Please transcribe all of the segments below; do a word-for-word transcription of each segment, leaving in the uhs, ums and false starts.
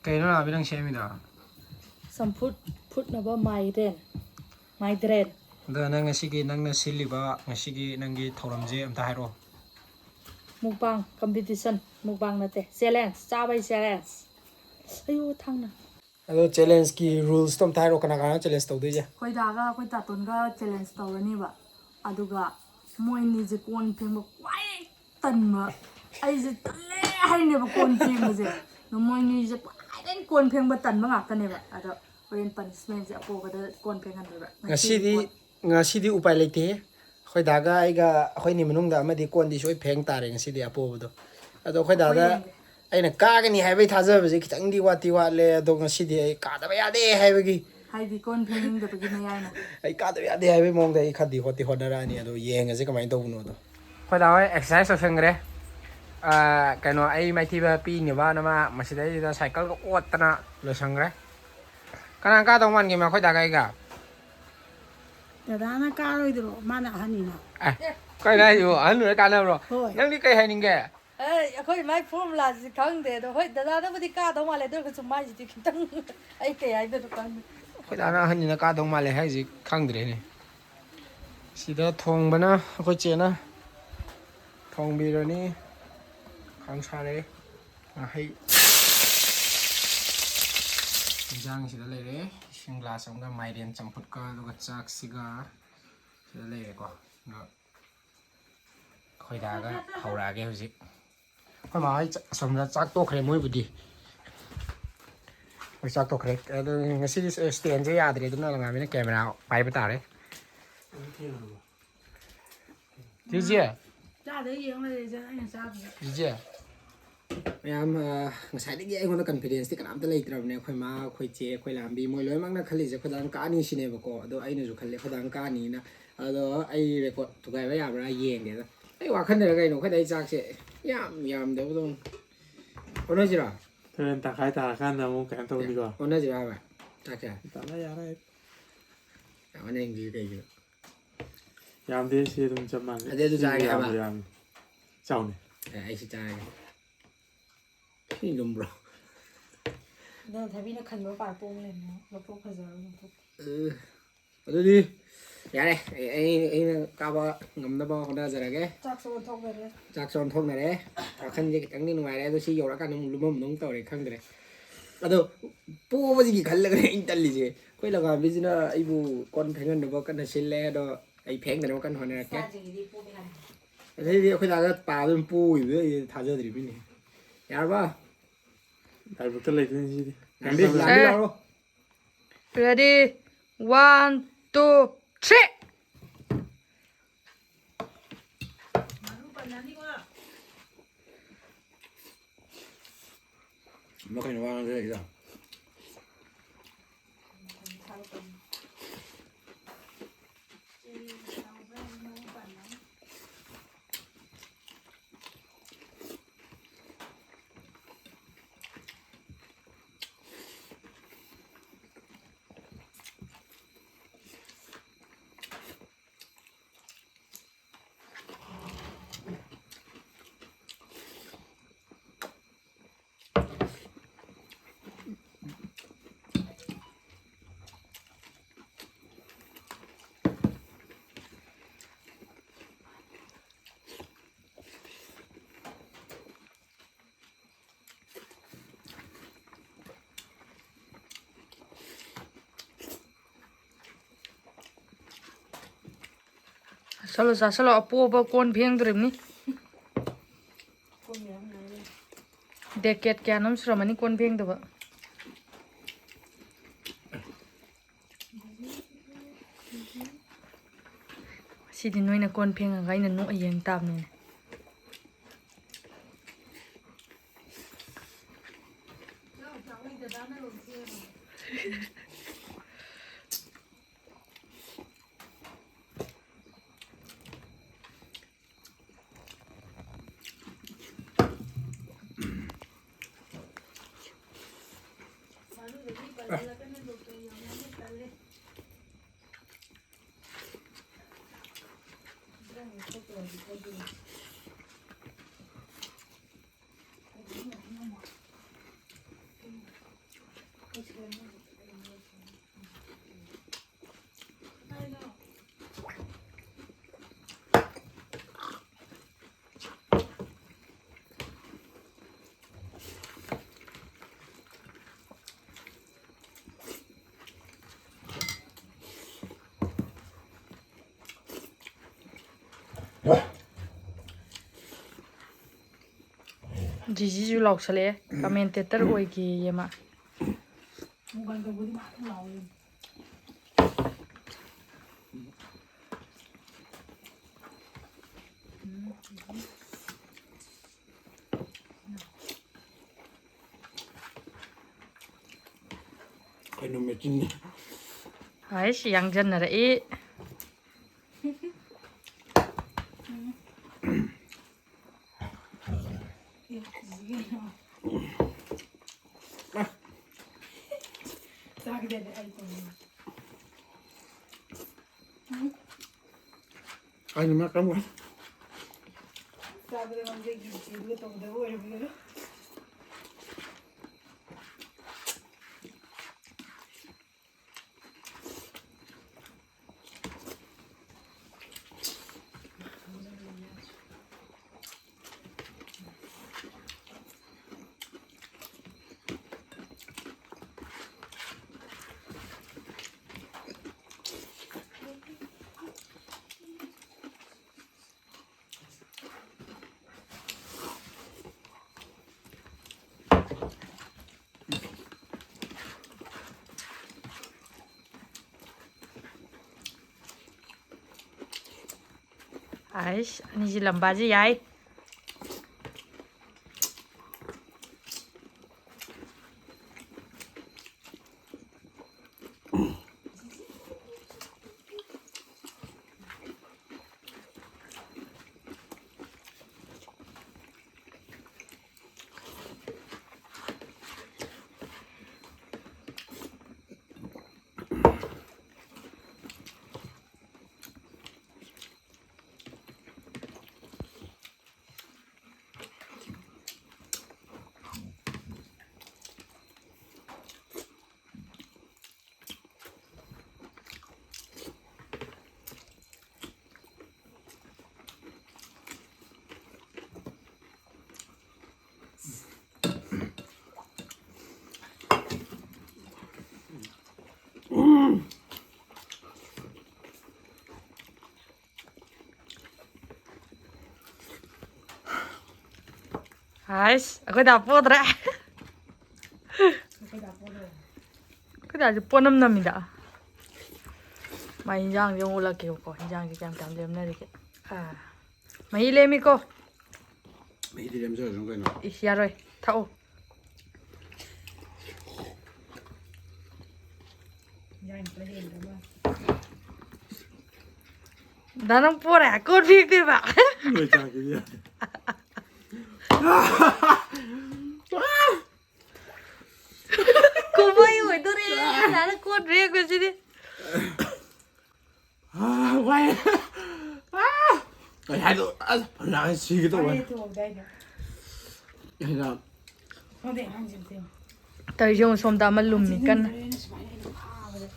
ꯀꯩꯅꯣ ꯔꯥꯕꯤ ꯅꯪ ꯁꯦꯝꯃꯤꯗꯣ? ꯆꯝꯐꯨꯠ ꯐꯨꯠꯅꯕ ꯃꯥꯏꯔꯦꯟ꯫ ꯃꯥꯏꯗ꯭ꯔꯦꯟ꯫ ꯑꯗꯣ ꯅꯪ ꯉꯁꯤꯒꯤ, ꯅꯪꯅ ꯁꯤꯜꯂꯤꯕ ꯉꯁꯤꯒꯤ ꯅꯪꯒꯤ ꯊꯧꯔꯝꯁꯦ ꯑꯝꯇ ꯍꯥꯏꯔꯛꯑꯣ꯫ Mukbang competition. ꯃꯨꯛꯕꯥꯡ ꯅꯠꯇꯦ, ꯆꯦꯂꯦꯟꯖ꯫ ꯆꯥꯕꯩ ꯆꯦꯂꯦꯟꯖ꯫ ꯑꯌꯣ, ꯊꯥꯡꯅ꯫ ꯑꯗꯣ ꯆꯦꯂꯦꯟꯖꯀꯤ ꯔꯨꯜꯁꯇꯣ ꯑꯝꯇ ꯍꯥꯏꯔꯛꯑꯣ, ꯀꯅꯥ ꯀꯅꯥꯅꯣ ꯆꯦꯂꯦꯟꯖ ꯇꯧꯗꯣꯏꯁꯦ? ꯑꯩꯈꯣꯏ ꯗꯥꯒ ꯑꯩꯈꯣꯏ ꯇꯥꯇꯣꯟꯒ ꯆꯦꯂꯦꯟꯖ ꯇꯧꯔꯅꯤꯕ꯫ ꯑꯗꯨꯒ ꯃꯣꯏ ꯑꯅꯤꯁꯦ ꯀꯣꯟ ꯐꯦꯡꯕ ꯈ꯭ꯋꯥꯏ ꯇꯟꯕ꯫ ꯑꯩꯁꯦ ꯇꯜꯂꯦ ꯍꯥꯏꯅꯦꯕ ꯀꯣꯟ ꯐꯦꯡꯕꯁꯦ꯫ ꯑꯗꯣ ꯃꯣꯏ ꯑꯅꯤꯁꯦ ꯈ꯭ꯋꯥꯏꯗꯒꯤ ꯀꯣꯟ ꯐꯦꯡꯕ ꯇꯟꯕ ꯉꯥꯛꯇꯅꯦꯕ꯫ ꯑꯗꯣ ꯍꯣꯔꯦꯟ ꯄꯅꯤꯁꯃꯦꯟꯁꯦ ꯑꯄꯣꯕꯗ ꯀꯣꯟ ꯐꯦꯡꯍꯟꯗꯣꯏꯕ꯫ ꯉꯁꯤꯗꯤ ꯉꯁꯤꯗꯤ ꯎꯄꯥꯏ ꯂꯩꯇꯦ꯫ ꯑꯩꯈꯣꯏ ꯗꯥꯒ ꯑꯩꯒ ꯑꯩꯈꯣꯏꯅꯤ ꯃꯅꯨꯡꯗ ꯑꯃꯗꯤ ꯀꯣꯟꯗꯤ ꯁꯣꯏ ꯐꯦꯡ ꯇꯥꯔꯦ ꯉꯁꯤꯗꯤ ꯑꯄꯣꯕꯗꯣ꯫ ꯑꯗꯣ ꯑꯩꯈꯣꯏ ꯗꯥꯗ ꯑꯩꯈꯣꯏ ꯌꯦꯡꯒꯦ꯫ ꯑꯩꯅ ꯀꯥꯒꯅꯤ ꯍꯥꯏꯕꯒꯤ ꯊꯥꯖꯕꯁꯦ ꯈꯤꯇꯪꯗꯤ ꯋꯥꯠꯇꯤ ꯋꯥꯠꯂꯦ꯫ ꯑꯗꯣ ꯉꯁꯤꯗꯤ ꯑꯩ ꯀꯥꯗꯕ ꯌꯥꯗꯦ ꯍꯥꯏꯕꯒꯤ, ꯍꯥꯏꯗꯤ ꯀꯣꯟ ꯐꯦꯡꯅꯤꯡꯗꯕꯒꯤ ꯃꯌꯥꯏꯅ꯫ ꯑꯩ ꯀꯥꯗꯕ ꯌꯥꯗꯦ ꯍꯥꯏꯕꯒꯤ ꯃꯑꯣꯡꯗ ꯑꯩ ꯈꯔꯗꯤ ꯍꯣꯠꯇꯤ ꯍꯣꯠꯅꯔꯛꯑꯅꯤ꯫ ꯑꯗꯣ ꯌꯦꯡꯉꯁꯦ ꯀꯃꯥꯏꯅ ꯇꯧꯕꯅꯣꯗꯣ꯫ ꯑꯩꯈꯣꯏ ꯗꯥ ꯍꯣꯏ ꯑꯦꯛꯁꯔꯁꯥꯏꯁ ꯇꯧꯁꯟꯈ꯭ꯔꯦ꯫ ꯑꯥ, ꯀꯩꯅꯣ, ꯑꯩ ꯃꯥꯏꯊꯤꯕ ꯄꯤꯅꯕꯅ ꯃꯥ ꯃꯁꯤꯗꯩꯁꯤꯗ ꯁꯥꯏꯀꯜꯒ ꯑꯣꯠꯇꯅ ꯂꯣꯏꯁꯟꯈ꯭ꯔꯦ꯫ ꯀꯅꯥ ꯀꯥꯗꯧ ꯃꯥꯟꯒꯦ, ꯃꯈꯣꯏ ꯗꯥꯒ ꯑꯩꯒ? ꯗꯗꯥꯅ ꯀꯥꯔꯣꯏꯗ꯭ꯔꯣ? ꯃꯥꯅ ꯑꯍꯟꯅꯤꯅ꯫ ꯑꯦ, ꯀꯩꯅꯣ ꯍꯥꯏꯁꯤꯕꯣ? ꯑꯍꯟꯗꯨꯅ ꯀꯥꯟꯅꯕ꯭ꯔꯣ? ꯍꯣꯏ꯫ ꯅꯪꯗꯤ ꯀꯩ ꯍꯥꯏꯅꯤꯡꯒꯦ? ꯑꯦ, ꯑꯩꯈꯣꯏ ꯃꯥꯏ ꯐꯣꯔꯃꯨꯂꯥꯁꯤ ꯈꯪꯗꯦ꯫ ꯑꯗꯣ ꯍꯣꯏ, ꯗꯗꯥꯅꯕꯨꯗꯤ ꯀꯥꯗꯧ ꯃꯥꯜꯂꯦ꯫ ꯑꯗꯨ ꯑꯣꯏꯔꯒꯁꯨ ꯃꯥꯏꯁꯤꯗꯤ ꯈꯤꯇꯪ ꯑꯩ ꯀꯩ ꯍꯥꯏꯗꯣꯏꯅꯣ ꯈꯪꯗꯦ꯫ ꯑꯩꯈꯣꯏ ꯗꯥꯅ ꯑꯍꯟꯅꯤꯅ ꯀꯥꯗꯧ ꯃꯥꯜꯂꯦ ꯍꯥꯏꯁꯤ ꯈꯪꯗ꯭ꯔꯦꯅꯦ꯫ ꯁꯤꯗ ꯊꯣꯡꯕꯅ ꯑꯩꯈꯣꯏ ꯆꯦꯅ ꯊꯣꯡꯕꯤꯔꯅꯤ꯫ ꯈꯥꯡ ꯁꯥꯔꯦ꯫ ꯉꯥꯍꯩ ꯏꯟꯖꯥꯡ ꯁꯤꯗ ꯂꯩꯔꯦ꯫ ꯏꯁꯤꯡ ꯒ꯭ꯂꯥꯁ ꯑꯃꯒ ꯃꯥꯏꯔꯦꯟ ꯆꯝꯐꯨꯠꯀ, ꯑꯗꯨꯒ ꯆꯥꯛꯁꯤꯒ ꯁꯤꯗ ꯂꯩꯔꯦꯀꯣ꯫ ꯑꯗꯣ ꯑꯩꯈꯣꯏ ꯗꯥꯒ ꯍꯧꯔꯛꯑꯒꯦ ꯍꯧꯖꯤꯛ꯫ ꯑꯩꯈꯣꯏ ꯃꯥ ꯍꯣꯏ ꯆ-, ꯑꯁꯣꯝꯗ ꯆꯥꯛ ꯇꯣꯛꯈ꯭ꯔꯦ ꯃꯣꯏꯕꯨꯗꯤ꯫ ꯃꯣꯏ ꯆꯥꯛ ꯇꯣꯛꯈ꯭ꯔꯦ꯫ ꯑꯗꯨ ꯉꯁꯤꯗꯤ ꯁ꯭ꯇꯦꯟꯁꯦ ꯌꯥꯗ꯭ꯔꯦ, ꯑꯗꯨꯅ ꯂꯪꯉꯥꯕꯤꯅ ꯀꯦꯃꯦꯔꯥ ꯄꯥꯏꯕ ꯇꯥꯔꯦ꯫ ꯆꯦꯆꯦ꯫ ꯆꯥꯗ ꯌꯦꯡ ꯂꯩꯔꯦ ꯑꯩꯅ ꯆꯥꯕꯁꯦ꯫ ꯆꯦꯆꯦ꯫ ꯃꯌꯥꯝ, ꯑ, ꯉꯁꯥꯏꯗꯒꯤ ꯑꯩꯉꯣꯟꯗ ꯀꯟꯐꯤꯗꯦꯟꯁꯇꯤ ꯀꯅꯥꯝꯇ ꯂꯩꯇ꯭ꯔꯕꯅꯦ꯫ ꯑꯩꯈꯣꯏ ꯃꯥ, ꯑꯩꯈꯣꯏ ꯆꯦ, ꯑꯩꯈꯣꯏ ꯂꯥꯝꯕꯤ, ꯃꯣꯏ ꯂꯣꯏꯅꯃꯛꯅ ꯈꯜꯂꯤꯁꯦ ꯑꯩꯈꯣꯏ ꯗꯥꯅ ꯀꯥꯅꯤ ꯁꯤꯅꯦꯕꯀꯣ꯫ ꯑꯗꯣ ꯑꯩꯅꯁꯨ ꯈꯜꯂꯦ ꯑꯩꯈꯣꯏ ꯗꯥꯅ ꯀꯥꯅꯤꯅ꯫ ꯑꯗꯣ ꯑꯩ ꯔꯦꯀꯣꯔꯗ ꯊꯨꯒꯥꯏꯕ ꯌꯥꯕ꯭ꯔꯥ ꯌꯦꯡꯒꯦꯗ꯫ ꯑꯩ ꯋꯥꯈꯜꯗꯔ ꯀꯩꯅꯣ, ꯑꯩꯈꯣꯏ ꯗꯥꯏ ꯆꯥꯛꯁꯦ ꯌꯥꯝ ꯌꯥꯝꯗꯕꯗꯧꯅ꯫ ꯑꯣꯟꯅꯁꯤꯔꯣ? ꯍꯣꯔꯦꯟ ꯇꯪꯈꯥꯏ ꯇꯥꯔꯀꯥꯟꯗ ꯑꯃꯨꯛ ꯀꯩꯅꯣ ꯇꯧꯅꯤꯀꯣ꯫ ꯑꯣꯟꯅꯁꯤꯔꯣ ꯍꯥꯏꯕ? ꯆꯥꯛꯁꯦ? ꯇꯠꯂ ꯌꯥꯔꯦ꯫ ꯌꯥꯝ ꯑꯣꯟꯅ ꯌꯦꯡꯗ꯭ꯔꯤꯁꯦ ꯀꯩꯒꯤꯅꯣ? ꯌꯥꯝꯗꯦ, ꯁꯤ ꯑꯗꯨꯝ ꯆꯞ ꯃꯥꯟꯅꯩ꯫ ꯑꯗꯨꯗꯤ ꯑꯗꯨ ꯆꯥꯒꯦ ꯍꯥꯏꯕ? ꯌꯥꯝꯕꯨ ꯌꯥꯝꯃꯤ꯫ ꯆꯥꯎꯅꯦ꯫ ꯑꯦ, ꯑꯩꯁꯨ ꯆꯥꯔꯒꯦ꯫ ꯁꯤ ꯂꯨꯝꯕ꯭ꯔꯣ? ꯅꯪ ꯊꯕꯤꯅ ꯈꯟꯕ ꯄꯥꯔ ꯄꯣꯡ ꯂꯩꯔꯝꯃꯦ꯫ ꯂꯧꯊꯣꯛ ꯐꯖꯔꯕ ꯂꯧꯊꯣꯛ꯫ ꯑ, ꯑꯗꯨꯗꯤ ꯌꯥꯔꯦ꯫ ꯑꯩ, ꯑꯩ, ꯑꯩꯅ ꯀꯥꯕ ꯉꯝꯅꯕ ꯍꯣꯠꯅꯖꯔꯒꯦ꯫ ꯆꯥꯛꯁꯨ ꯑꯣꯟꯊꯣꯛꯅꯔꯦ꯫ ꯆꯥꯛꯁꯨ ꯑꯣꯟꯊꯣꯛꯅꯔꯦ꯫ ꯋꯥꯈꯜꯁꯦ ꯈꯤꯇꯪꯗꯤ ꯅꯨꯡꯉꯥꯏꯔꯦ꯫ ꯑꯗꯣ ꯁꯤ ꯌꯧꯔꯀꯥꯟꯗ ꯑꯃꯨꯛ ꯂꯨꯝꯃꯝꯗꯧ ꯇꯧꯔꯦ꯫ ꯈꯪꯗ꯭ꯔꯦ꯫ ꯑꯗꯣ ꯄꯣꯕꯁꯤꯒꯤ ꯈꯜꯂꯒꯅꯦ ꯑꯩꯅ ꯇꯜꯂꯤꯁꯦ꯫ ꯑꯩꯈꯣꯏ ꯂꯝꯉꯥꯟꯕꯤꯁꯤꯅ ꯑꯩꯕꯨ ꯀꯣꯟ ꯐꯦꯡꯍꯟꯅꯕ ꯀꯟꯅ ꯁꯤꯜꯂꯦ꯫ ꯑꯗꯣ ꯑꯩ ꯐꯦꯡꯗꯅꯕ ꯀꯟꯅ ꯍꯣꯠꯅꯔꯛꯀꯦ꯫ ꯏꯆꯥꯁꯤꯡꯒꯤꯗꯤ ꯄꯣꯕ ꯌꯥꯗꯦ꯫ ꯑꯗꯩꯗꯤ ꯑꯩꯈꯣꯏ ꯗꯥꯗ ꯄꯥ ꯑꯗꯨꯝ ꯄꯣꯈꯤꯕꯗꯣ ꯑꯩ ꯊꯥꯖꯗ꯭ꯔꯤꯕꯅꯤ꯫ ꯌꯥꯔꯕ? ꯂꯥꯏꯕꯛꯇ ꯂꯩꯗꯣꯏꯅꯤ ꯁꯤꯗꯤ꯫ ꯂꯥꯛꯑꯣ, ꯂꯥꯛꯑꯣ꯫ Ready? One, two, three. ꯃꯈꯩꯅ ꯋꯥ ꯉꯥꯡꯖꯔꯛꯏꯗꯣ꯫ ꯆꯥꯁꯜꯂꯣ, ꯆꯥꯁꯜꯂꯣ, ꯑꯄꯣꯕ ꯀꯣꯟ ꯐꯦꯡꯗꯣꯔꯤꯕꯅꯤ꯫ Decade ꯀꯌꯥꯅꯣꯝ ꯁꯨꯔꯝꯃꯅꯤ ꯀꯣꯟ ꯐꯦꯡꯗꯕ꯫ ꯁꯤꯗꯤ ꯅꯣꯏꯅ ꯀꯣꯟ ꯐꯦꯡꯉꯒ ꯑꯩꯅ ꯅꯣꯛꯑ ꯌꯦꯡ ꯇꯥꯕꯅꯤꯅꯦ꯫ ꯖꯤꯖꯤꯁꯨ ꯂꯥꯎꯁꯜꯂꯛꯑꯦ, ꯀꯃꯦꯟꯇꯦꯇꯔ ꯑꯣꯏꯒꯦꯌꯦ ꯃꯥ꯫ ꯀꯩꯅꯣ ꯃꯦꯆꯤꯟꯅꯤ꯫ ꯍꯥꯏꯁ, ꯌꯥꯡꯖꯟꯅꯔꯛꯏ꯫ ꯆꯥꯒꯗꯕꯅꯦ ꯑꯩ ꯇꯧꯅꯤꯡꯉꯦ꯫ ꯑꯩꯅ ꯃꯥ ꯀꯔꯝ ꯀꯥꯟ ꯆꯥꯕꯗ ꯃꯥꯡꯖꯩꯒꯤ ꯏꯆꯦꯗꯨꯒ ꯇꯧꯒꯗꯕ ꯑꯣꯏꯔꯝꯒꯅꯤ꯫ ꯑꯩꯁ, ꯑꯅꯤꯁꯤ ꯂꯝꯕꯥꯁꯤ ꯌꯥꯏ꯫ ꯑꯩꯁ, ꯑꯩꯈꯣꯏ ꯗꯥ ꯄꯣꯗ꯭ꯔꯦ꯫ ꯑꯩꯈꯣꯏ ꯗꯥꯁꯦ ꯄꯣꯠꯅꯝ ꯅꯝꯃꯤꯗ꯫ ꯃꯥꯏ ꯏꯟꯖꯥꯡꯁꯦ ꯑꯃꯨꯛ ꯎꯠꯂꯛꯀꯦꯕꯀꯣ, ꯏꯟꯖꯥꯡꯁꯦ ꯀꯌꯥꯝ ꯀꯌꯥꯝ ꯂꯦꯝꯅꯔꯤꯒꯦ꯫ ꯑꯥ, ꯃꯍꯤ ꯂꯦꯝꯃꯤꯀꯣ꯫ ꯃꯍꯤꯗꯤ ꯂꯦꯝꯖꯔꯁꯅꯨ ꯀꯩꯅꯣ꯫ ꯏꯁ, ꯌꯥꯔꯣꯏ, ꯊꯛꯑꯣ꯫ ꯗꯥ, ꯅꯪ ꯄꯣꯔꯦ, ꯀꯣꯟ ꯐꯦꯡꯗꯣꯏꯕ꯫ ꯅꯣꯏ ꯆꯥꯛꯀꯤꯗꯤ ꯌꯥꯗꯦ꯫ ꯀꯨꯝꯍꯩ ꯑꯣꯏꯗꯣꯔꯦ, ꯗꯥꯅ ꯀꯣꯟ ꯐꯦꯡꯕꯁꯤꯗꯤ꯫ ꯑꯥ, ꯋꯥꯏ꯫ ꯑꯥ, ꯀꯩ ꯍꯥꯏꯅꯣ? ꯑꯁ, ꯐꯅ ꯁꯤꯒꯦ ꯇꯧꯋꯦ꯫ ꯋꯥꯔꯤ ꯇꯣꯛꯑꯕꯗꯥꯏꯗ꯫ ꯑꯩꯅ ꯈꯪꯗꯦ, ꯑꯉꯥꯡꯁꯦ ꯑꯝꯇ ꯌꯦꯡꯉꯣ꯫ ꯇꯧꯔꯤꯁꯦ ꯌꯦꯡꯉꯣ, ꯁꯣꯝꯗ ꯑꯃ ꯂꯨꯝꯃꯤ ꯀꯟꯅ꯫ ꯁꯨꯃꯥꯏꯅ ꯑꯩꯅ ꯐꯥꯕꯗ꯫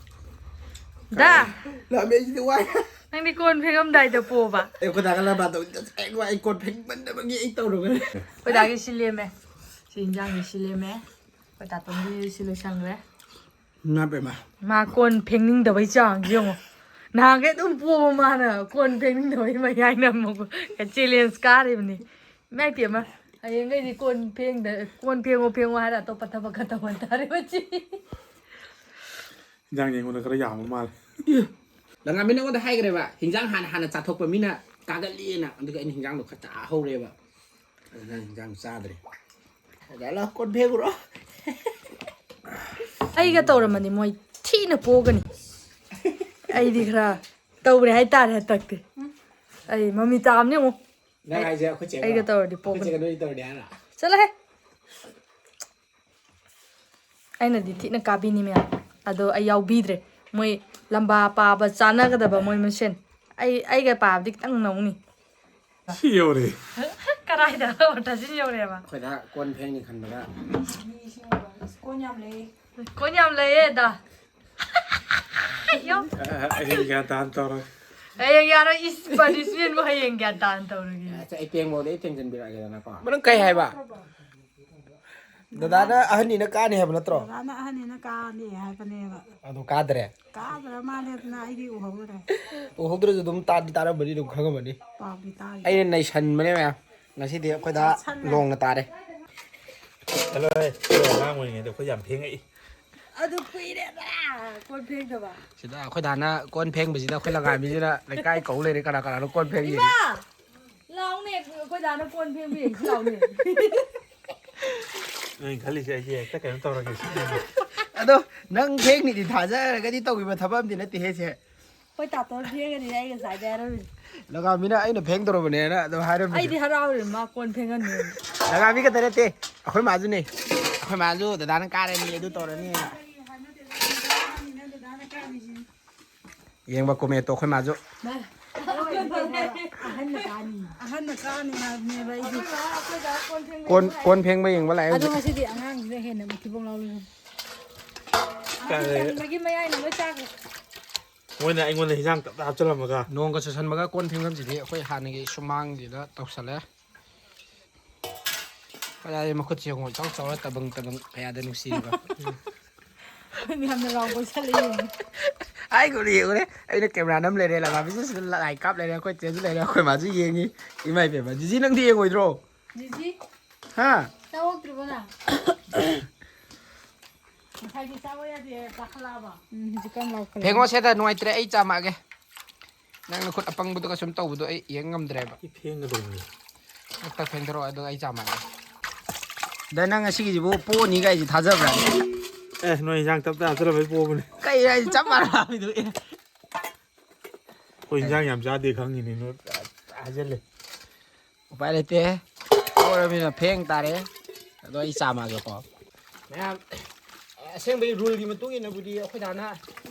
ꯗꯥ! ꯂꯥꯃꯦꯁꯤꯗꯤ ꯋꯥꯏ꯫ ꯅꯪꯗꯤ ꯀꯣꯟ ꯐꯦꯡꯉꯝꯗꯥꯏꯗ ꯄꯣꯕ? ꯑꯩ ꯈꯨꯗꯥꯒ ꯂꯝꯕꯥꯗ ꯉꯁꯥꯏ ꯋꯥꯏ ꯀꯣꯟ ꯐꯦꯡꯃꯟꯗꯕꯒꯤ ꯑꯩ ꯇꯧꯔꯕꯅꯦ꯫ ꯑꯩꯈꯣꯏ ꯗꯥꯒꯤ ꯁꯤ ꯂꯦꯝꯃꯦ꯫ ꯁꯤ ꯏꯟꯖꯥꯡꯁꯦ ꯁꯤ ꯂꯦꯝꯃꯦ꯫ ꯑꯩꯈꯣꯏ ꯇꯥꯇꯣꯟꯒꯤ ꯁꯤ ꯂꯣꯏꯁꯟꯈ꯭ꯔꯦ꯫ ꯏꯃꯥ ꯄꯦꯝꯃ꯫ ꯃꯥ ꯀꯣꯟ ꯐꯦꯡꯅꯤꯡꯗꯕꯩ ꯆꯥꯡꯁꯦ ꯌꯦꯡꯉꯣ꯫ ꯅꯍꯥꯟꯈꯩ ꯑꯗꯨꯝ ꯄꯣꯕ ꯃꯥꯅ ꯀꯣꯟ ꯐꯦꯡꯅꯤꯡꯗꯕꯩ ꯃꯌꯥꯏ ꯅꯝꯃꯒ challenge ꯀꯥꯔꯤꯕꯅꯤ꯫ ꯏꯃꯥꯏ ꯄꯦꯝꯃ, ꯍꯌꯦꯡꯈꯩꯗꯤ ꯀꯣꯟ ꯐꯦꯡꯗ-, ꯀꯣꯟ ꯐꯦꯡꯉꯣ ꯐꯦꯡꯉꯣ ꯍꯥꯏꯔ ꯑꯇꯣꯞꯄ ꯊꯕꯛ ꯈꯔ ꯇꯧꯍꯟ ꯇꯥꯔꯦ ꯃꯁꯤ꯫ ꯏꯟꯖꯥꯡ ꯌꯦꯡꯕꯗ ꯈꯔ ꯌꯥꯝꯕ ꯃꯥꯜꯂꯦ꯫ ꯂꯪꯉꯥꯃꯤ ꯅꯉꯣꯟꯗ ꯍꯥꯏꯈ꯭ꯔꯦꯕ, ꯍꯤꯟꯖꯥꯡ ꯍꯥꯟꯅ ꯍꯥꯟꯅ ꯆꯥꯊꯣꯛꯄ ꯃꯤꯅ ꯀꯥꯒꯜꯂꯤꯅ, ꯑꯗꯨꯒ ꯑꯩꯅ ꯍꯤꯟꯖꯥꯡꯗꯣ ꯈꯔ ꯆꯥꯍꯧꯔꯦꯕ꯫ ꯑꯗꯨ ꯅꯪ ꯍꯤꯟꯖꯥꯡ ꯆꯥꯗ꯭ꯔꯦ꯫ ꯑꯗ ꯂꯥꯎ, ꯀꯣꯟ ꯐꯦꯡꯉꯨꯔꯣ꯫ ꯑꯩꯒ ꯇꯧꯔꯝꯃꯗꯤ ꯃꯣꯏ ꯊꯤꯅ ꯄꯣꯒꯅꯤ꯫ ꯑꯩꯗꯤ ꯈꯔ ꯇꯧꯔꯦ ꯍꯥꯏꯇꯥꯔꯦ ꯍꯟꯗꯛꯇꯤ꯫ ꯑꯩ ꯃꯃꯤ ꯇꯥꯕꯅꯤ ꯑꯃꯨꯛ꯫ ꯅꯪ ꯍꯥꯏꯁꯦ ꯑꯩꯈꯣꯏ ꯆꯦꯒ? ꯑꯩꯒ ꯇꯧꯔꯗꯤ ꯑꯩꯈꯣꯏ ꯄꯣꯒꯅꯤ꯫ ꯆꯦꯒ ꯅꯣꯏ ꯇꯧꯔꯗꯤ ꯍꯥꯏꯔꯣ? ꯆꯠꯂꯣꯍꯦ꯫ ꯑꯩꯅꯗꯤ ꯊꯤꯅ ꯀꯥꯕꯤꯅꯤ ꯃꯌꯥꯝ꯫ ꯑꯗꯣ ꯑꯩ ꯌꯥꯎꯕꯤꯗ꯭ꯔꯦ꯫ ꯃꯣꯏ ꯂꯝꯕꯥ ꯄꯥꯕ ꯆꯥꯟꯅꯒꯗꯕ ꯃꯣꯏ ꯃꯁꯦꯟ꯫ ꯑꯩ, ꯑꯩꯒ ꯄꯥꯕꯗꯤ ꯈꯤꯇꯪ ꯅꯧꯅꯤ꯫ ꯁꯤ ꯌꯧꯔꯦ꯫ ꯀꯗꯥꯏꯗ? ꯋꯥꯇꯔꯁꯤꯟ ꯌꯧꯔꯦꯕ꯫ ꯑꯩꯈꯣꯏꯗ ꯀꯣꯟ ꯐꯦꯡꯅꯤ ꯈꯟꯕꯗ꯫ ꯃꯤ ꯏꯁꯤꯡ ꯌꯧꯔꯦ꯫ ꯑꯁ, ꯀꯣꯟ ꯌꯥꯝ ꯂꯩꯌꯦ꯫ ꯀꯣꯟ ꯌꯥꯝ ꯂꯩꯌꯦ, ꯗꯥ꯫ ꯌꯣ꯫ ꯑ, ꯑ, ꯑꯩ ꯒ꯭ꯌꯥꯟ ꯇꯥꯅ ꯇꯧꯔꯦ꯫ ꯍꯌꯦꯡ ꯌꯥꯔꯣꯏ, ꯏꯁ, punishment ꯕꯨ ꯍꯌꯦꯡ ꯒ꯭ꯌꯥꯟ ꯇꯥꯅ ꯇꯧꯔꯒꯦ꯫ ꯑ, ꯑꯩ ꯄꯦꯡꯕꯧꯗꯤ ꯑꯩ ꯄꯦꯡꯁꯤꯟꯕꯤꯔꯛꯑꯒꯦꯗꯅꯀꯣ꯫ ꯅꯪ ꯀꯩ ꯍꯥꯏꯕ? ꯗꯗꯥꯅ ꯑꯍꯟꯅꯤꯅ ꯀꯥꯅꯤ ꯍꯥꯏꯕ ꯅꯠꯇ꯭ꯔꯣ? ꯗꯗꯥꯅ ꯑꯍꯟꯅꯤꯅ ꯀꯥꯅꯤ ꯍꯥꯏꯕꯅꯦꯕ꯫ ꯑꯗꯨ ꯀꯥꯗ꯭ꯔꯦ? ꯀꯥꯗ꯭ꯔ ꯃꯥꯜꯂꯦ, ꯑꯗꯨꯅ ꯑꯩꯗꯤ ꯎꯍꯧꯗ꯭ꯔꯦ꯫ ꯎꯍꯧꯗ꯭ꯔꯁꯨ ꯑꯗꯨꯝ ꯇꯥꯗꯤ ꯇꯥꯔꯝꯃꯅꯤ, ꯑꯗꯨꯝ ꯈꯪꯉꯝꯃꯅꯤ꯫ ꯄꯥꯎꯗꯤ ꯇꯥꯈꯤ꯫ ꯑꯩꯅ ꯅꯩꯁꯟꯕꯅꯦ ꯃꯌꯥꯝ꯫ ꯉꯁꯤꯗꯤ ꯑꯩꯈꯣꯏꯗ ꯂꯣꯡꯅ ꯇꯥꯔꯦ꯫ ꯆꯠꯂꯣꯍꯦ, ꯑꯩꯈꯣꯏ ꯑꯉꯥꯡ ꯑꯣꯏꯔꯤꯉꯩꯗ ꯑꯩꯈꯣꯏ ꯌꯥꯝ ꯐꯦꯡꯉꯛꯏ꯫ ꯑꯗꯨ ꯀꯨꯏꯔꯦꯗ ꯀꯣꯟ ꯐꯦꯡꯗꯕ꯫ ꯁꯤꯗ ꯑꯩꯈꯣꯏ ꯗꯥꯅ ꯀꯣꯟ ꯐꯦꯡꯕꯁꯤꯗ ꯑꯩꯈꯣꯏ ꯂꯪꯒꯥꯕꯤꯁꯤꯅ ꯂꯩꯀꯥꯏ ꯀꯧ ꯂꯩꯔꯦ, ꯀꯅꯥ ꯀꯅꯥꯅꯣ ꯀꯣꯟ ꯐꯦꯡꯉꯤ? ꯏꯃꯥ! ꯂꯥꯎꯅꯦ, ꯑꯩꯈꯣꯏ ꯗꯥꯅ ꯀꯣꯟ ꯐꯦꯡꯕ ꯌꯦꯡꯁꯤ ꯂꯥꯎꯅꯦ꯫ ꯅꯣꯏ ꯈꯜꯂꯤꯁꯦ ꯑꯩꯁꯦ ꯍꯦꯛꯇ ꯀꯩꯅꯣ ꯇꯧꯔꯒꯦ ꯁꯤꯅꯦꯕ꯫ ꯑꯗꯣ ꯅꯪ ꯐꯦꯡꯅꯤꯗꯤ ꯊꯥꯖꯔꯒꯗꯤ ꯇꯧꯈꯤꯕ ꯊꯕꯛ ꯑꯝꯗꯤ ꯅꯠꯇꯦꯍꯦ ꯁꯦ꯫ ꯑꯩꯈꯣꯏ ꯇꯥꯇꯣꯟ ꯐꯦꯡꯒꯅꯤ ꯑꯩ ꯉꯁꯥꯏꯗꯩ ꯍꯥꯏꯔꯝꯃꯤꯅꯤ꯫ ꯂꯪꯒꯥꯕꯤꯅ ꯑꯩꯅ ꯐꯦꯡꯗꯧꯔꯕꯅꯦꯅ ꯑꯗꯨꯝ ꯍꯥꯏꯔꯝꯃꯤꯅꯦ꯫ ꯑꯩꯗꯤ ꯍꯔꯥꯎꯔꯦ ꯃꯥ ꯀꯣꯟ ꯐꯦꯡꯍꯟꯅꯤ꯫ ꯂꯪꯒꯥꯕꯤ ꯈꯛꯇ ꯅꯠꯇꯦ, ꯑꯩꯈꯣꯏ ꯃꯥꯁꯨꯅꯦ꯫ ꯑꯩꯈꯣꯏ ꯃꯥꯁꯨ ꯗꯗꯥꯅ ꯀꯥꯔꯅꯤ, ꯑꯗꯨ ꯇꯧꯔꯅꯤ꯫ ꯌꯦꯡꯕ ꯀꯣꯃꯦꯟꯇꯣ ꯑꯩꯈꯣꯏ ꯃꯥꯁꯨ꯫ ꯑꯍꯟꯅ ꯀꯥꯅꯤ꯫ ꯑꯍꯟꯅ ꯀꯥꯅꯤ ꯍꯥꯏꯕꯅꯦꯕ ꯑꯩꯗꯤ꯫ ꯀꯣꯟ ꯀꯣꯟ ꯐꯦꯡꯕ ꯌꯦꯡꯕ ꯂꯥꯛꯑꯦ ꯑꯗꯣ ꯍꯧꯖꯤꯛ꯫ ꯉꯁꯤꯗꯤ ꯑꯉꯥꯡꯁꯤꯅ ꯍꯦꯟꯅ ꯃꯊꯤꯕꯣꯡ ꯂꯥꯎꯔꯤꯕꯅꯤ꯫ ꯀꯥꯏꯗꯩ? ꯇꯟꯕꯒꯤ ꯃꯌꯥꯏꯅ ꯂꯣꯏ ꯆꯥꯈ꯭ꯔꯦ꯫ ꯃꯣꯏꯅ ꯑꯩꯉꯣꯟꯗ ꯍꯤꯟꯖꯥꯡ ꯇꯞꯇꯥ ꯍꯥꯞꯆꯤꯜꯂꯝꯃꯒ꯫ ꯅꯣꯡꯒ ꯆꯨꯁꯟꯕꯒ ꯀꯣꯟ ꯐꯦꯡꯐꯝꯁꯤꯗꯤ ꯑꯩꯈꯣꯏ ꯍꯥꯟꯅꯒꯤ ꯁꯨꯃꯥꯡꯁꯤꯗ ꯇꯧꯁꯜꯂꯦ꯫ ꯀꯗꯥꯏꯗꯩ ꯃꯈꯨꯠꯁꯦ ꯌꯦꯡꯉꯣ, ꯏꯆꯥꯎ ꯆꯥꯎꯔ ꯇꯕꯪ ꯇꯕꯪ ꯀꯌꯥꯗ ꯅꯨꯡꯁꯤꯔꯤꯕ꯫ ꯑꯩꯈꯣꯏ ꯃꯌꯥꯝꯅ ꯔꯥꯎꯟ ꯀꯣꯏꯁꯜꯂ ꯌꯦꯡꯉꯤ꯫ ꯍꯥꯏꯈꯣꯅꯦ ꯌꯦꯡꯉꯨꯅꯦ, ꯑꯩꯅ ꯀꯦꯃꯦꯔꯥ ꯅꯝ ꯂꯩꯔꯦ, ꯂꯪꯒꯥꯕꯤꯁꯨ ꯁꯤꯗ ꯂꯥꯏ ꯀꯥꯞ ꯂꯩꯔꯦ, ꯑꯩꯈꯣꯏ ꯆꯦꯁꯨ ꯂꯩꯔꯦ, ꯑꯩꯈꯣꯏ ꯃꯥꯁꯨ ꯌꯦꯡꯉꯤ꯫ ꯏꯃꯥ ꯏꯕꯦꯝꯃ, ꯖꯤꯖꯤ ꯅꯪꯗꯤ ꯌꯦꯡꯉꯣꯏꯗ꯭ꯔꯣ? ꯖꯤꯖꯤ, ꯍꯥ? ꯆꯥꯛ ꯑꯣꯛꯇ꯭ꯔꯤꯕꯣ ꯅꯪ? ꯉꯁꯥꯏꯗꯤ ꯆꯥꯕ ꯌꯥꯗꯦ, ꯆꯥꯈꯠꯂꯛꯑꯕ? ꯎꯝ, ꯍꯧꯖꯤꯛꯀꯥꯟ ꯂꯥꯎꯈꯠꯂꯦ꯫ ꯐꯦꯡꯉꯣ ꯁꯦꯗ, ꯅꯨꯡꯉꯥꯏꯇ꯭ꯔꯦ, ꯑꯩ ꯆꯥꯝꯃꯛꯑꯒꯦ꯫ ꯅꯪ ꯅꯈꯨꯠ ꯑꯄꯪꯕꯗꯨꯒ ꯁꯨꯝ ꯇꯧꯕꯗꯣ ꯑꯩ ꯌꯦꯡ ꯉꯝꯗ꯭ꯔꯦꯕ꯫ ꯁꯤ ꯐꯦꯡꯒꯗꯧꯕꯅꯤ꯫ ꯈꯛꯇ ꯐꯦꯡꯗꯣꯔꯛꯑꯣ, ꯑꯗꯨꯒ ꯑꯩ ꯆꯥꯝꯃꯛꯑꯒꯦ꯫ ꯑꯗ ꯅꯪ ꯉꯁꯤꯒꯤꯁꯤꯕꯨ ꯄꯣꯅꯤ ꯀꯥꯏꯁꯤ ꯊꯥꯖꯕ꯭ꯔꯥ? ꯑꯦ, ꯅꯣꯏ ꯍꯤꯟꯖꯥꯡ ꯇꯞꯇꯥ ꯍꯥꯞꯆꯤꯜꯂꯝꯕꯩ ꯄꯣꯕꯅꯦ꯫ ꯀꯩ ꯍꯥꯏꯁꯤ ꯆꯞ ꯃꯥꯟꯅꯕꯤꯗꯨ꯫ ꯑꯦ꯫ ꯑꯩꯈꯣꯏ ꯍꯤꯟꯖꯥꯡ ꯌꯥꯝ ꯆꯥꯗꯦ ꯈꯪꯉꯤꯅꯦ, ꯅꯣꯏ ꯍꯥꯏꯖꯜꯂꯦ꯫ ꯎꯄꯥꯏ ꯂꯩꯇꯦ꯫ ꯄꯣꯔꯃꯤꯅ ꯐꯦꯡ ꯇꯥꯔꯦ꯫ ꯑꯗꯣ ꯑꯩ ꯆꯥꯝꯃꯛꯑꯒꯦꯀꯣ꯫ ꯃꯌꯥꯝ ꯑꯁꯦꯡꯕꯩ ꯔꯨꯜꯒꯤ ꯃꯇꯨꯡ ꯏꯟꯅꯕꯨꯗꯤ ꯑꯩꯈꯣꯏ ꯗꯥꯅ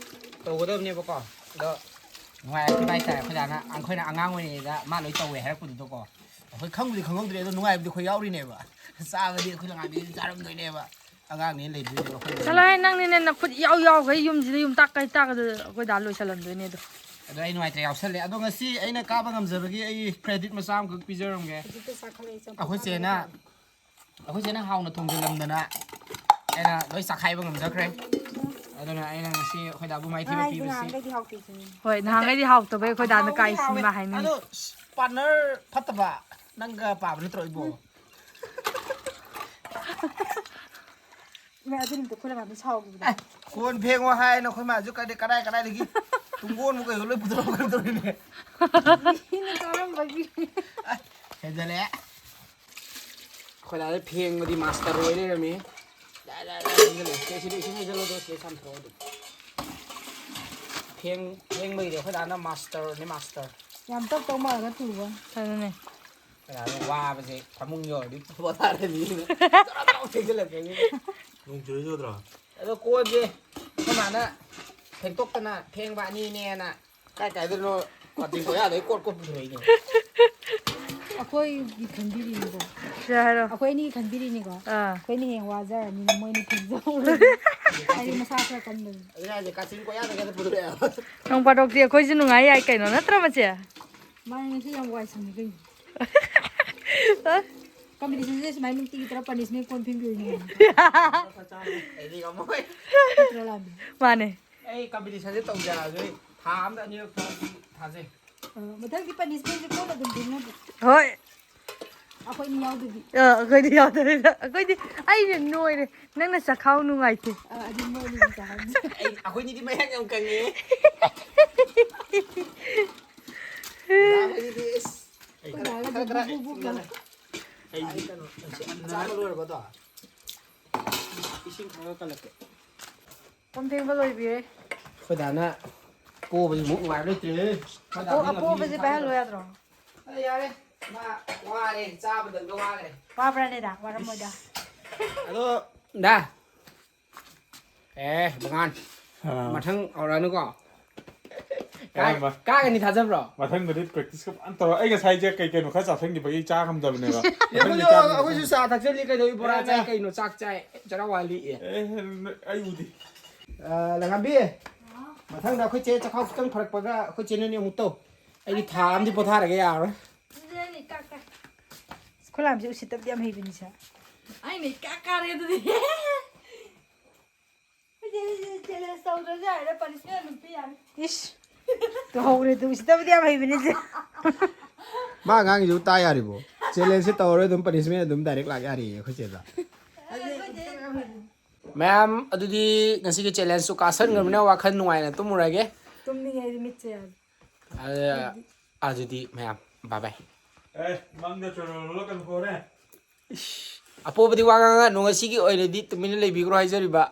ꯇꯧꯒꯗꯕꯅꯦꯕꯀꯣ꯫ ꯑꯗꯣ ꯅꯨꯡꯉꯥꯏꯔꯛꯇꯕ ꯍꯥꯏꯇꯥꯔꯦ꯫ ꯑꯩꯈꯣꯏ ꯗꯥꯅ, ꯑꯩꯈꯣꯏꯅ ꯑꯉꯥꯡ ꯑꯣꯏꯔꯤꯉꯩꯗ ꯃꯥ ꯂꯣꯏ ꯇꯧꯋꯦ ꯍꯥꯏꯔꯛꯄꯗꯨꯗꯀꯣ꯫ ꯑꯩꯈꯣꯏ ꯈꯪꯕꯨꯗꯤ ꯈꯪꯍꯧꯗ꯭ꯔꯦ, ꯑꯗꯣ ꯅꯨꯡꯉꯥꯏꯕꯗꯤ ꯑꯩꯈꯣꯏ ꯌꯥꯎꯔꯤꯅꯦꯕ꯫ ꯆꯥꯕꯗꯤ ꯑꯩꯈꯣꯏ ꯂꯪꯒꯥꯕꯤꯁꯨ ꯆꯥꯔꯝꯗꯣꯏꯅꯦꯕ꯫ ꯑꯉꯥꯡꯅꯦꯅ ꯂꯩꯗꯣꯏꯅꯦꯕ ꯑꯩꯈꯣꯏ꯫ ꯆꯠꯂꯣꯍꯦ, ꯅꯪꯅꯤꯅꯦ ꯅꯈꯨꯠ ꯏꯌꯥꯎ ꯌꯥꯎꯈꯩ ꯌꯨꯝꯁꯤꯗ ꯌꯨꯝꯇꯥꯛ ꯀꯩꯇꯥꯛ ꯑꯗꯨ ꯑꯩꯈꯣꯏ ꯗꯥ ꯂꯣꯏꯁꯜꯂꯝꯗꯣꯏꯅꯦ ꯑꯗꯣ꯫ ꯑꯗꯣ ꯑꯩ ꯅꯨꯡꯉꯥꯏꯇ꯭ꯔꯦ ꯌꯥꯎꯁꯜꯂꯦ꯫ ꯑꯗꯣ ꯉꯁꯤ ꯑꯩꯅ ꯀꯥꯕ ꯉꯝꯖꯕꯒꯤ ꯑꯩ credit ꯃꯆꯥ ꯑꯃꯈꯛ ꯄꯤꯖꯔꯝꯒꯦ꯫ ꯍꯧꯖꯤꯛꯇ ꯆꯥꯈꯠꯂꯛꯏ ꯆꯝꯐꯨꯠ ꯑꯩꯈꯣꯏ ꯆꯦꯅ, ꯆꯥꯕꯗ꯫ ꯑꯩꯈꯣꯏ ꯆꯦꯅ ꯍꯥꯎꯅ ꯊꯣꯡꯖꯤꯜꯂꯝꯗꯅ ꯑꯩꯅ ꯂꯣꯏ ꯆꯥꯈꯥꯏꯕ ꯉꯝꯖꯈ꯭ꯔꯦ꯫ ꯑꯗꯨꯅ ꯑꯩꯅ ꯉꯁꯤ ꯑꯩꯈꯣꯏ ꯗꯥꯕꯨ ꯃꯥꯏꯊꯤꯕ ꯉꯥꯏꯗꯤ ꯄꯤꯕꯁꯤ ꯉꯥꯡꯒꯗꯤ ꯍꯥꯎꯇꯦ ꯁꯤꯅꯤ꯫ ꯍꯣꯏ, ꯅꯍꯥꯟꯈꯩꯗꯤ ꯍꯥꯎꯇꯕꯩ ꯑꯩꯈꯣꯏ ꯗꯥꯅ ꯀꯥꯏ ꯁꯤꯟꯕ ꯍꯥꯏꯅꯤ꯫ ꯑꯗꯣ partner ꯐꯠꯇꯕ ꯅꯪꯒ ꯄꯥꯕ ꯅꯠꯇ꯭ꯔꯣ ꯏꯕꯣ? ꯏꯃꯥ ꯑꯗꯨ ꯅꯨꯃꯤꯠꯇꯣ ꯑꯩꯈꯣꯏ ꯂꯥꯛꯀꯥꯟꯗ ꯁꯥꯎꯈꯤꯕꯗꯣ꯫ ꯑꯦ, ꯀꯣꯟ ꯐꯦꯡꯉꯣ ꯍꯥꯏꯅ ꯑꯩꯈꯣꯏ ꯃꯥꯁꯨ ꯀꯗꯥꯏ ꯀꯗꯥꯏ ꯀꯗꯥꯏꯗꯒꯤ ꯇꯨꯡꯒꯣꯟꯕꯨ ꯀꯩꯅꯣ ꯂꯣꯏ ꯄꯨꯊꯣꯔꯛꯀꯗꯧꯔꯤꯅꯦ꯫ ꯃꯤꯅ ꯆꯥꯔꯝꯕꯒꯤ꯫ ꯍꯦꯟꯖꯜꯂꯛꯑꯦ꯫ ꯑꯩꯈꯣꯏ ꯗꯥꯗꯤ ꯐꯦꯡꯕꯗꯤ ꯃꯥꯁꯇꯔ ꯑꯣꯏ ꯂꯩꯔꯝꯃꯤ꯫ ꯗꯥ, ꯗꯥ, ꯗꯥ ꯍꯩꯖꯜꯂꯛꯑꯦ꯫ ꯁꯦ, ꯁꯤꯗ ꯏꯁꯤꯡ ꯍꯩꯖꯜꯂꯣꯗꯣ, ꯁꯤꯗ ꯆꯥꯝꯊꯣꯛꯑꯣ ꯑꯗꯨꯝ꯫ ꯐꯦꯡ-, ꯐꯦꯡꯕꯩꯗꯤ ꯑꯩꯈꯣꯏ ꯗꯥꯅ ꯃꯥꯁꯇꯔꯅꯤ, ꯃꯥꯁꯇꯔ꯫ ꯌꯥꯝ ꯇꯞ ꯇꯧ ꯃꯥꯜꯂꯒ ꯊꯨꯕ꯫ ꯑꯗꯨꯅꯦ꯫ ꯑꯩꯈꯣꯏ ꯗꯥꯅ ꯋꯥꯕꯁꯦ ꯐꯃꯨꯡ ꯌꯧꯔꯗꯤ ꯄꯣꯊꯥꯔꯅꯤꯅ ꯖꯔ ꯖꯔ ꯐꯦꯡꯖꯜꯂꯛꯄꯅꯤ꯫ ꯅꯣꯡ ꯆꯨꯔꯁꯨ ꯆꯨꯗ꯭ꯔꯣ? ꯑꯗꯣ ꯀꯣꯟꯁꯦ ꯑꯩꯈꯣꯏ ꯃꯥꯅ ꯐꯦꯡꯇꯣꯛꯇꯅ ꯐꯦꯡꯕ ꯑꯅꯤꯅꯦꯅ ꯀꯥꯏ ꯀꯥꯏꯗꯅꯣ ꯀꯥꯆꯤꯟ ꯀꯣꯌꯥꯗꯩ ꯀꯣꯠ ꯀꯣꯠ ꯄꯨꯊꯣꯔꯛꯏꯅꯦ꯫ ꯑꯩꯈꯣꯏꯒꯤ ꯈꯟꯕꯤꯔꯤꯅꯤꯀꯣ꯫ ꯁꯤ ꯍꯥꯏꯔꯣ꯫ ꯑꯩꯈꯣꯏ ꯑꯅꯤ ꯈꯟꯕꯤꯔꯤꯅꯤꯀꯣ꯫ ꯑꯥ꯫ ꯑꯩꯈꯣꯏꯅ ꯍꯌꯦꯡ ꯋꯥꯖꯔꯅꯤꯅ ꯃꯣꯏꯅ ꯐꯦꯡꯖꯍꯧꯔꯅꯤ꯫ ꯍꯥꯏꯗꯤ ꯃꯁꯥ ꯈꯔ ꯀꯟꯕꯅꯤ꯫ ꯑꯗꯨꯅ ꯍꯥꯏꯁꯦ ꯀꯥꯆꯤꯟ ꯀꯣꯌꯥꯗꯒꯤ ꯄꯨꯊꯣꯔꯛꯑꯦꯕ꯫ ꯅꯣꯡ ꯐꯥꯗꯣꯛꯇꯤ ꯑꯩꯈꯣꯏꯁꯨ ꯅꯨꯡꯉꯥꯏ ꯌꯥꯏ ꯀꯩꯅꯣ, ꯅꯠꯇ꯭ꯔ ꯃꯆꯦ? ꯃꯥꯅꯦ, ꯉꯁꯤ ꯌꯥꯝ ꯋꯥꯏ ꯁꯪꯉꯤ ꯀꯩꯅꯣ꯫ ꯀꯝꯄꯤꯇꯤꯁꯟꯁꯦ ꯁꯨꯃꯥꯏꯅ ꯅꯨꯡꯇꯤꯒꯤ ꯇꯧꯔ ꯄꯅꯤꯁꯃꯦꯟ ꯀꯣꯟ ꯐꯦꯡꯕꯤꯌꯨꯅꯦ꯫ ꯑꯩꯗꯤ ꯉꯝꯃꯣꯏ꯫ ꯅꯠꯇ꯭ꯔ ꯂꯥꯟꯕ? ꯃꯥꯅꯦ꯫ ꯑꯩ ꯀꯝꯄꯤꯇꯤꯁꯟꯁꯦ ꯇꯧꯖꯔꯛꯑꯁꯨ ꯑꯩ ꯊꯥ ꯑꯝꯗ ꯑꯅꯤꯔꯛ ꯊꯣꯛꯑꯗꯤ ꯊꯥꯖꯩ꯫ ꯑ, ꯃꯊꯪꯗꯤ ꯄꯅꯤꯁꯃꯦꯟꯁꯦ ꯀꯣꯟꯅ ꯑꯗꯨꯝ ꯐꯦꯡꯅꯕꯤ꯫ ꯍꯣꯏ꯫ ꯑꯩꯈꯣꯏ ꯑꯅꯤ ꯌꯥꯎꯗꯕꯤ꯫ ꯑ, ꯑꯩꯈꯣꯏꯗꯤ ꯌꯥꯎꯗꯕꯤꯗ꯫ ꯑꯩꯈꯣꯏꯗꯤ ꯑꯩꯅ ꯅꯣꯏꯔꯦ꯫ ꯅꯪꯅ ꯆꯈꯥꯎ ꯅꯨꯡꯉꯥꯏꯇꯦ꯫ ꯑ, ꯑꯗꯨ ꯃꯣꯏ ꯑꯅꯤꯗꯤ ꯆꯥꯍꯟꯁꯦ꯫ ꯑꯩ, ꯑꯩꯈꯣꯏꯅꯤꯗꯤ ꯃꯌꯥꯡ ꯌꯥꯝ ꯀꯪꯉꯦ꯫ ꯑꯩꯈꯣꯏꯅꯤꯗꯤ ꯏꯁ, ꯑꯩꯈꯣꯏ ꯗꯥꯒꯗꯤ ꯈꯔ, ꯈꯔ ꯕꯨꯛ ꯕꯨꯛ ꯂꯥꯎ꯫ ꯑꯩ ꯀꯩꯅꯣ, ꯆꯥꯕ ꯂꯣꯏꯔꯕꯣ ꯑꯗꯣ? ꯏꯁꯤꯡ ꯈꯔ ꯀꯜꯂꯛꯀꯦ꯫ ꯀꯣꯟ ꯐꯦꯡꯕ ꯂꯣꯏꯕꯤꯔꯦ꯫ ꯑꯩꯈꯣꯏ ꯗꯥꯅ ꯄꯣꯕꯁꯤ ꯃꯨꯛ ꯅꯨꯡꯉꯥꯏꯕ ꯂꯩꯇ꯭ꯔꯦꯍꯦ꯫ ꯑꯩꯈꯣꯏ ꯗꯥꯗꯤ ꯑꯣ, ꯉꯝꯅꯤ ꯑꯄꯣꯕꯁꯦ ꯊꯥꯖꯕ꯫ ꯄꯥꯏꯍꯜꯂꯣ ꯌꯥꯗ꯭ꯔꯣ? ꯑꯗ ꯌꯥꯔꯦ, ꯃꯥ ꯋꯥꯔꯦ, ꯆꯥꯕꯗꯪꯗ ꯋꯥꯈ꯭ꯔꯦ꯫ ꯋꯥꯕ꯭ꯔꯥꯅꯦꯗ? ꯋꯥꯔꯝꯃꯣꯏꯗ꯫ ꯑꯗꯣ ꯗꯥ, ꯑꯦ ꯕꯉꯥꯟ, ꯑꯥ꯫ ꯃꯊꯪ ꯍꯧꯔꯛꯑꯅꯨꯀꯣ꯫ ꯀꯔꯝꯕ? ꯀꯥꯒꯅꯤ ꯊꯥꯖꯕ꯭ꯔꯣ? ꯃꯊꯪꯗꯗꯤ ꯄ꯭ꯔꯦꯛꯇꯤꯁꯀ ꯐꯖꯅ ꯇꯧꯔ, ꯑꯩ ꯉꯁꯥꯏꯁꯦ ꯀꯩ ꯀꯩꯅꯣ ꯈꯔ ꯆꯥꯁꯟꯈꯤꯕꯒꯤ ꯑꯩ ꯆꯥ ꯉꯝꯗꯕꯅꯦꯕ꯫ ꯃꯊꯪꯗꯤ ꯑꯩꯈꯣꯏꯁꯨ ꯆꯥ ꯑꯩꯈꯣꯏꯁꯨ ꯆꯥ ꯊꯛꯆꯜꯂꯤ ꯀꯩꯗꯧꯏ? ꯕꯣꯔꯥ ꯆꯥꯏ ꯀꯩꯅꯣ? ꯆꯥꯛ ꯆꯥꯏ, ꯆꯔꯥ ꯋꯥꯜꯂꯤ꯫ ꯑꯦ꯫ ꯑꯦ, ꯑꯩ ꯎꯗꯤ꯫ ꯑ, ꯂꯪꯉꯥꯝꯕꯤ, ꯃꯊꯪꯗ ꯑꯩꯈꯣꯏ ꯆꯦ ꯆꯈꯥꯎ ꯈꯤꯇꯪ ꯐꯔꯛꯄꯒ ꯑꯩꯈꯣꯏ ꯆꯦ ꯅꯣꯏꯅꯤ ꯑꯃꯨꯛ ꯇꯧ꯫ ꯑꯩꯗꯤ ꯊꯥ ꯑꯃꯗꯤ ꯄꯣꯊꯥꯔꯒꯦ ꯌꯥꯔꯔꯣꯏ꯫ ꯈꯨꯂꯥꯝꯁꯦ ꯎꯁꯤꯠꯇꯕꯗꯤ ꯌꯥꯝ ꯍꯩꯕꯅꯤ ꯁꯦ꯫ ꯑꯩꯅ ꯏꯀꯥ ꯀꯥꯔꯦ ꯑꯗꯨꯗꯤ꯫ ꯆꯦꯂꯦꯟꯖ ꯇꯧꯗ꯭ꯔꯁꯨ ꯌꯥꯔꯦ, ꯄꯅꯤꯁꯃꯦꯟ ꯑꯗꯨꯝ ꯄꯤ ꯌꯥꯅꯤ꯫ ꯏꯁ꯫ ꯇꯨꯍꯧꯔꯦ ꯑꯗꯨ ꯎꯁꯤꯠꯇꯕꯗꯤ ꯌꯥꯝ ꯍꯩꯕꯅꯤ ꯁꯦ꯫ ꯃꯥ ꯑꯉꯥꯡꯒꯤꯁꯨ ꯇꯥ ꯌꯥꯔꯤꯕꯣ? ꯆꯦꯂꯦꯟꯖꯁꯦ ꯇꯧꯔꯔꯣꯏ, ꯑꯗꯨꯝ ꯄꯅꯤꯁꯃꯦꯟ ꯑꯗꯨꯝ ꯗꯥꯏꯔꯦꯛ ꯂꯥꯛ ꯌꯥꯔꯤꯌꯦ ꯑꯩꯈꯣꯏ ꯆꯦꯗ꯫ ꯃꯌꯥꯝ ꯑꯗꯨꯗꯤ ꯉꯁꯤꯒꯤ ꯆꯦꯂꯦꯟꯖꯁꯨ ꯀꯥꯁꯟꯈ꯭ꯔꯕꯅꯤꯅ ꯋꯥꯈꯜ ꯅꯨꯡꯉꯥꯏꯅ ꯇꯨꯝꯃꯨꯔꯒꯦ꯫ ꯇꯨꯝꯅꯤꯡꯉꯦ ꯑꯩꯗꯤ ꯃꯤꯠꯁꯦ ꯌꯥꯗꯦ꯫ ꯑꯗ- ꯑꯗꯨꯗꯤ ꯃꯌꯥꯝ ꯕꯥꯏ ꯕꯥꯏ꯫ ꯑꯦ ꯃꯪꯗ ꯆꯣꯔꯣ ꯂꯣꯜꯂꯛꯀꯅꯨꯀꯣ ꯍꯣꯔꯦꯟ꯫ ꯑꯄꯣꯕꯗꯤ ꯋꯥ ꯉꯥꯡꯉꯛꯑꯅꯨ, ꯉꯁꯤꯒꯤ ꯑꯣꯏꯅꯗꯤ ꯇꯨꯃꯤꯟꯅ ꯂꯩꯕꯤꯈ꯭ꯔꯣ ꯍꯥꯏꯖꯔꯤꯕ꯫